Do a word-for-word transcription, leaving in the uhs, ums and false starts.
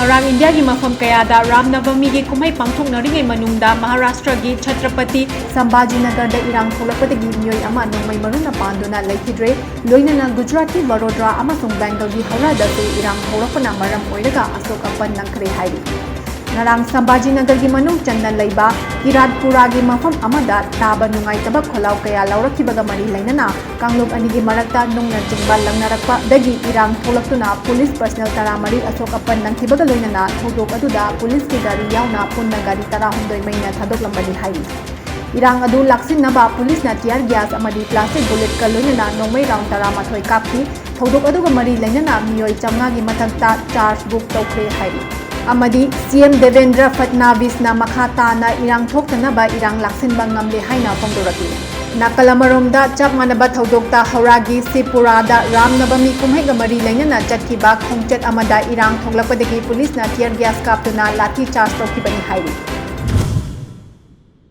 ꯉꯔꯥꯡ ꯏꯟꯗꯤꯌꯥꯒꯤ ꯃꯐꯝ ꯀꯌꯥꯗ ꯔꯥꯝ ꯅꯕꯃꯤꯒꯤ ꯀꯨꯝꯍꯩ ꯄꯥꯡꯊꯣꯛꯅꯔꯤꯉꯩ ꯃꯅꯨꯡꯗ ꯃꯍꯥꯔꯥꯁꯇ꯭ꯔꯒꯤ ꯁꯇ꯭ꯔꯄꯇꯤ ꯁꯝꯚꯥꯖꯤꯅꯒꯔꯗ ꯏꯔꯥꯡ ꯊꯣꯛꯂꯛꯄꯗꯒꯤ ꯃꯤꯑꯣꯏ ꯑꯃ ꯅꯣꯡꯃꯩ ꯃꯔꯨꯅ ꯄꯥꯟꯗꯨꯅ ꯂꯩꯈꯤꯗ꯭ꯔꯦ꯫ ꯂꯣꯏꯅꯅ ꯒꯨꯖꯔꯥꯠꯀꯤ ꯋꯔꯣꯗ꯭ꯔꯥ ꯑꯃꯁꯨꯡ ꯕꯦꯡꯒꯜꯒꯤ ꯍꯧꯔꯥꯗꯁꯨ ꯏꯔꯥꯡ ꯍꯧꯔꯛꯄꯅ ꯃꯔꯝ ꯑꯣꯏꯔꯒ ꯑꯁꯣꯛ ꯑꯄꯟ ꯅꯪꯈ꯭ꯔꯦ ꯍꯥꯏꯔꯤ꯫ ꯉꯔꯥꯡ ꯁꯝꯚꯥꯖꯤꯅꯒꯔꯒꯤ ꯃꯅꯨꯡ ꯆꯟꯅ ꯂꯩꯕ ꯏꯔꯥꯠꯄꯨꯔꯥꯒꯤ ꯃꯐꯝ ꯑꯃꯗ ꯇꯥꯕ ꯅꯨꯡꯉꯥꯏꯇꯕ ꯈꯣꯜꯂꯥꯎ ꯀꯌꯥ ꯂꯧꯔꯛꯈꯤꯕꯒ ꯃꯔꯤ ꯂꯩꯅꯅ ꯀꯥꯡꯂꯨꯞ ꯑꯅꯤꯒꯤ ꯃꯔꯛꯇ ꯅꯨꯡꯅ ꯆꯤꯡꯕ ꯂꯪꯅꯔꯛꯄꯗꯒꯤ ꯏꯔꯥꯡ ꯊꯣꯛꯂꯛꯇꯨꯅ ꯄꯨꯂꯤꯁ ꯄꯔꯁꯅꯦꯜ ꯇꯔꯥꯃꯔꯤ ꯑꯁꯣꯛ ꯑꯄꯟ ꯅꯪꯈꯤꯕꯒ ꯂꯣꯏꯅꯅ ꯊꯧꯗꯣꯛ ꯑꯗꯨꯗ ꯄꯨꯂꯤꯁꯀꯤ ꯒꯥꯔꯤ ꯌꯥꯎꯅ ꯄꯨꯟꯅ ꯒꯥꯔꯤ ꯇꯔꯥꯍꯨꯝꯗꯣꯏ ꯃꯩꯅ ꯊꯥꯗꯣꯛꯂꯝꯕꯅꯤ ꯍꯥꯏꯔꯤ꯫ ꯏꯔꯥꯡ ꯑꯗꯨ ꯂꯥꯛꯁꯤꯟꯅꯕ ꯄꯨꯂꯤꯁꯅ tear gas ꯑꯃꯗꯤ plastic bulletꯀ ꯂꯣꯏꯅꯅ ꯅꯣꯡꯃꯩ round ꯇꯔꯥꯃꯥꯊꯣꯏ ꯀꯥꯞꯈꯤ꯫ ꯊꯧꯗꯣꯛ ꯑꯗꯨꯒ ꯃꯔꯤ ꯂꯩꯅꯅ ꯃꯤꯑꯣꯏ ꯆꯥꯝꯃꯉꯥꯒꯤ ꯃꯊꯛꯇ charge book ꯇꯧꯈ꯭ꯔꯦ ꯍꯥꯏꯔꯤ꯫ ꯑꯃꯗꯤ C M ꯗꯦꯕꯦꯟꯗ꯭ꯔ ꯐꯠꯅꯥꯕꯤꯁꯅ ꯃꯈꯥ ꯇꯥꯅ ꯏꯔꯥꯡ ꯊꯣꯛꯇꯅꯕ ꯏꯔꯥꯡ ꯂꯥꯛꯁꯤꯟꯕ ꯉꯝꯂꯦ ꯍꯥꯏꯅ ꯐꯣꯡꯗꯣꯔꯛꯂꯤ꯫ ꯅꯥꯀꯜ ꯑꯃꯔꯣꯝꯗ ꯆꯞ ꯃꯥꯟꯅꯕ ꯊꯧꯗꯣꯛꯇ ꯍꯧꯔꯥꯒꯤ ꯁꯤꯄꯨꯔꯥꯗ ꯔꯥꯝ ꯅꯕꯃꯤ ꯀꯨꯝꯍꯩꯒ ꯃꯔꯤ ꯂꯩꯅꯅ ꯆꯠꯈꯤꯕ ꯈꯣꯡꯆꯠ ꯑꯃꯗ ꯏꯔꯥꯡ ꯊꯣꯛꯂꯛꯄꯗꯒꯤ ꯄꯨꯂꯤꯁꯅ tear gas ꯀꯥꯞꯇꯨꯅ ꯂꯥꯊꯤ charge ꯇꯧꯈꯤꯕꯅꯤ ꯍꯥꯏꯔꯤ꯫